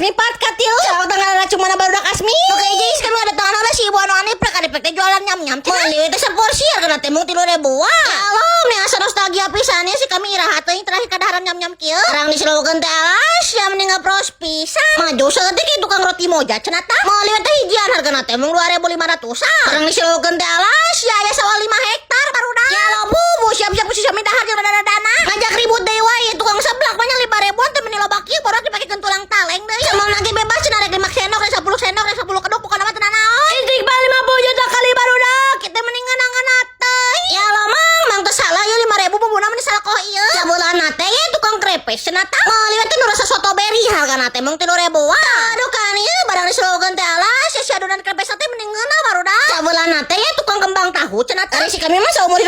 Asmi part 3. Cawak tanggal cuma barudak Asmi. Oke guys, kami ada tangan oleh si ibu anu aneh prek ada teh jualan nyam nyam. Meuli we teh saporsi hargana teh mung 3 ribuan. Ya Allah, meni asa nostalgia pisan ya si kami, iraha teuing terakhir kadaharan nyam nyam kieu. Barang dislogan teh, alas ya mending ngapros pisan. Maju saeutik ieu tukang roti moja cenah tah. Meuli we teh hijian hargana teh mung 2500-an. Barang dislogan teh, alas ya aya sawah 5 hektar barudak. Ya Allah, bu, bu siap-siap si kami dahar jeung dana. Ngajak ribut deui wae tukang seblak banyak 5 ribuan teh meni loba kieu, borak dipakekeun tulang taleng deui. Sama lagi bebas cenah, rek 5 sendok, rek 10 sendok, rek 10 kedok, pokona mah teu naon. Istiqbal 50 juta kali barudak. Kita mending ngeunang teh. Ya Allah, mang, mang teu salah ya 5 ribu bumbuna meni salah koh ieu. Sabeulana teh ya tukang krepes cenah tah. Meuli we teh nu rasa strawberry hargana teh mung 3 ribuan. Aduh kan ieu barang dislogan teh, alas ya si adonan krepes teh mending ngeunah barudak. Sabeulana teh ya tukang kembang tahu cenah tah. Ari si kami mah saumur hidup.